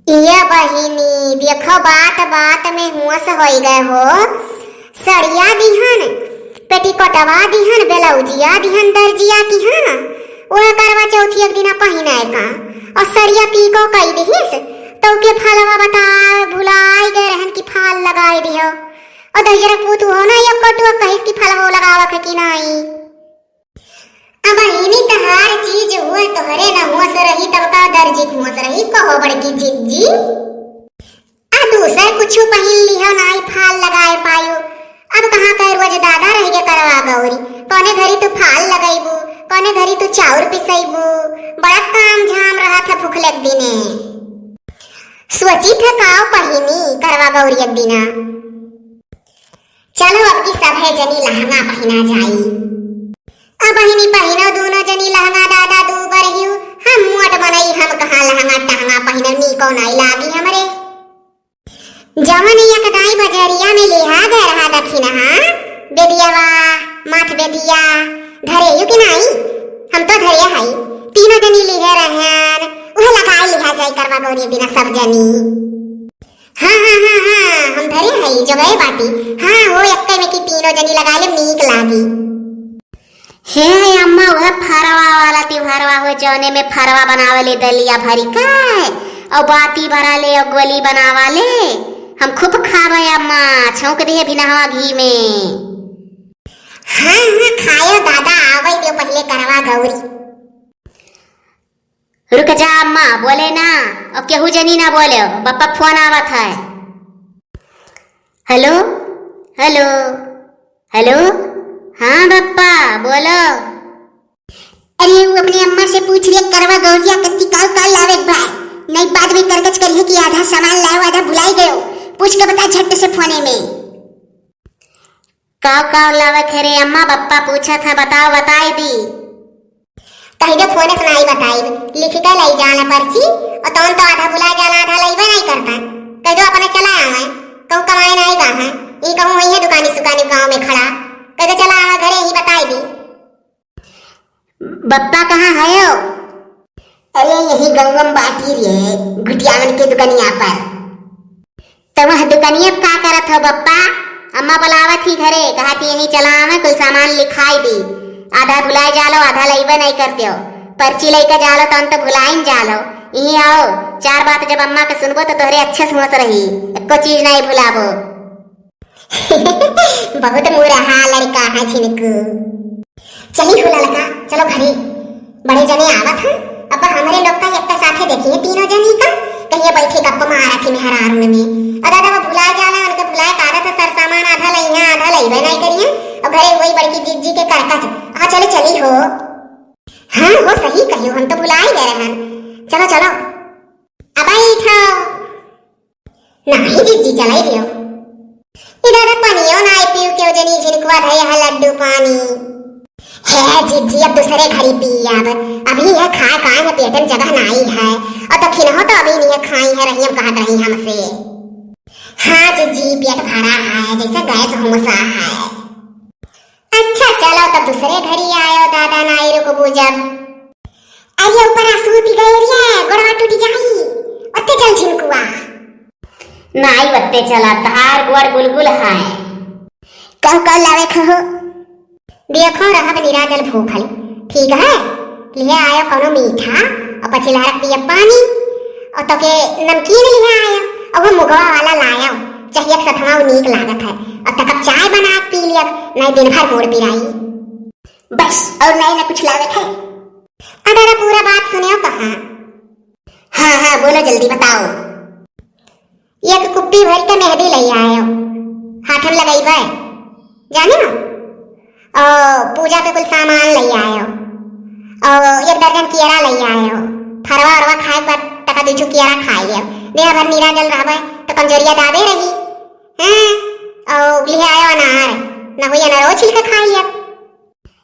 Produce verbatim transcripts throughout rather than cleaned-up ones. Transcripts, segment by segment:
इया बहिनी, देखो, बात बात में हुआस होई गए हो। सड़िया दिहन, पेटीकोटवा दिहन, ब्लाउजिया दिहन दर्जिया किहाँ, वह करवा चौथी एक दिना पहिने का, और सड़िया पीको कई दिहिस, तो के फलवा बताए भुलाई गए रहन कि फाल लगाए दिहो। और दहिजरा पूत हो ना, एक कटुआ कहिस कि फलवा लगावा के कि नाई। अब इनी तहार चीज हुए, तोहरे न हुआस रही, तब का दर्जी हुआस रही, कहो बड़की जिज्जी। आ दूसर कुछु पहिन लिहो, नाई फाल लगाए पायो। अब कहाँ का रोज दादा रह के करवा गौरी, कौने घरी तू फाल लगैबू, कौने घरी तू चाउर पिसैबू, बड़ा काम झाम रहत है भूखले के दिने। सोची थे काव पहिनी करवा गौरी एक दिना। चलो, अब की सभे जनी लहंगा पहिना जाई। अब बहिनी पहिनो दूनो जनी लहंगा, दादा दू बरहियो, हम मोट मनई, हम कहाँ लहंगा टहंगा पहिनब, नीको नाई लागी हमरे। जवन एक दाई बजरिया में लिहा गए रहा दखिनहा, बेदियावा, माथ बेदिया, धरेयु कि नाई? हम तो धरे हई, तीनों जनी लिहे रहन, उहे लगाई लिहा जाई करवा गौरी दिना सब जनी। हाँ, हाँ, हाँ, हाँ, हम धरे हई, जोगए बाटी। हाँ, हो, एक्के में की तीनों जनी लगा ले, नीक लागी। हे अम्मा, वह फरवा वाला तिवहरवा हो, जौने में फरवा बनावे ले दलिया भरी का, और बाती भरा ले, और गोली बनावा ले। हम खूब खावे अम्मा, छौंक दिहे बिनहवा घी में। हाँ, हाँ, खायो दादा, आवे दियो पहिले करवा गौरी। रुक जा अम्मा, बोले ना, और केहू जनी ना बोले, बप्पा फोन आवत है। हेलो, हेलो, हेलो, हाँ बप्पा, बोलो। अरे, वो अपने अम्मा से पूछ ले, करवा गौरिया कत्ती काल काल लावे के बा, नहीं बाद में करकच करिए कि आधा सामान लाओ, आधा भुलाई गयो। पूछ के बता झट से फोने में। काव काव लावे थे रे अम्मा, बप्पा पूछत है, बताओ, बताई दी। कह दो फोन से नाई बताई, लिख के लाई जाना पर्ची, और तौन तो आधा भुला जाला, आधा लईबे नहीं करता। कह दो अपने चला आवे, कहूँ कमाए नहीं गा है, ये कहूँ वही है दुकानी सुकानी गाँव में खड़ा, कह दो चला आवे घरे ही बताई दी। बप्पा कहाँ है हो? अरे यही गंगम बाटी रे, घुटियावन के दुकनिया पर। तो वह दुकनिया पे का करत हो बप्पा? अम्मा बुलावत ही घरे, कहा थी यहीं चला आवे, कुल सामान लिखाई दी। आधा भुलाए जालो, आधा लईबे नहीं करते हो। पर्ची लेके जालो, तन तो भुलाइन जालो। यहीं आओ, चार बात जब अम्मा के सुनबो तो तोहरे अच्छे से होश रही, एको चीज नहीं भुलाबो। बहुत मुरहा लड़का है झिनकू। चली हो ललका, चलो घरे। बड़े जने आवत हैं, अब हमरे लोग का एक साथे देखिए तीनों जनी का, कहिए बैठे गप्प मारा थी मेहरारून में। और दादा वो भुला जाला, उनके भुलाए का आदत है, सर सामान आधा लइहे, आधा लइबे नहीं करिए। और घरे वही बड़की जिज्जी के करकच। हाँ चले चली हो। हाँ हो सही कहियो, हम तो भुला ही गए रहन। चलो चलो। अब बैठो। नाही जिज्जी, चलाई दियो। इधर पनियो नाही पीऊ के जनी झिनकुआ धरे है लड्डू पानी। हे जिज्जी, अब दूसरे घरी पी अब। अभी यह खाए काए है, पेट में जगह नाही है। और तो खिनहो तो अभी नहीं खाई है, रहीम कहत रही हमसे। हाँ जिज्जी, पेट भरा है, जैसे गैस होसा है। अच्छा चलो, तब दूसरे घरी आयो दादा, नाही रुकबू जब। अरे ऊपर आ सूती गए रे, गोड़वा टूटी जाई। ओत्ते चल झिनकुआ। नाई ओत्ते चला, तहार गोड़ गुलगुल है। कहू का लावे खहो? देखो रहब निराजल भूखल, ठीक है? लिहे आयो कोनो मीठा और पछिलहरा पिए पानी और तो के नमकीन लिहे आयो और वो मुगवा वाला लायो, चाहिए सथवा नीक लागत है। और तक चाय बना के पी लियब, नहीं दिन भर गोड़ पिराई। बस, और नहीं ना कुछ लावे थे। आ दादा, पूरा बात सुनियो कहाँ। हाँ, हाँ, बोलो जल्दी बताओ। एक कुप्पी भर के मेहंदी ले आयो, हाथ में लगइबे, जाने ना? और पूजा के कुल सामान ले आयो, और एक दर्जन केरा ले आयो। फरवा अरवा खाए के बाद तका दू ठो केरा खाए लियो। देह भर नीरा जल रहबे तो कमजोरिया दाबे रही। हाँ, और लिहे आयो अनार, ना हुई अनारो छिल के खाए लियो।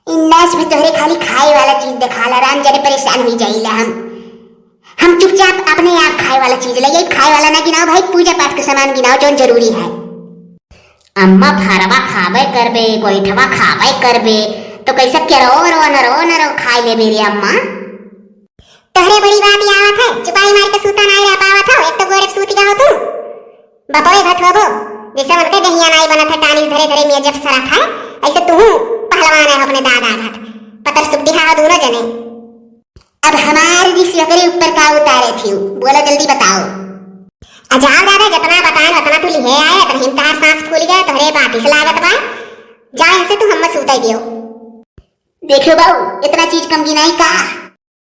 इन्नास भी तोहरे खाली खाए वाला चीज देखाला, राम जाने परेशान हुई जाइला हम। हम चुपचाप अपने आप खाए वाला चीज ले आई, खाए वाला ना गिनाओ भाई, पूजा पाठ के सामान गिनाओ जौन जरूरी है। अम्मा फरवा खाबे करबे, गोइठवा खाबे करबे, तो कैसे केरो रो नरो नरो खाए लेबे रे अम्मा? तोहरे बड़ी बात ही आवत है, चुपाई मार के सूता नाई रह पावत हो, एक तो गोड़ बपवे घत होबो, जैसे उनके देहिया नाई बनत है, टानी धरे धरे में जब सरत है, ऐसे तू पहलवान है अपने दादा घत। पतर सुपटिहा हो दोनों जने। अब हमार रिस ओकरे ऊपर का उतारे थी, बोला जल्दी बताओ। आ जाओ दादा, जितना बताएन उतना तू लिहे आए, इतना ही तार सांस फूल गया, तोहरे बात इस लागत बा। जा इनसे तू हम सूते दियो। देखियो बाऊ, इतना चीज कम की नहीं का,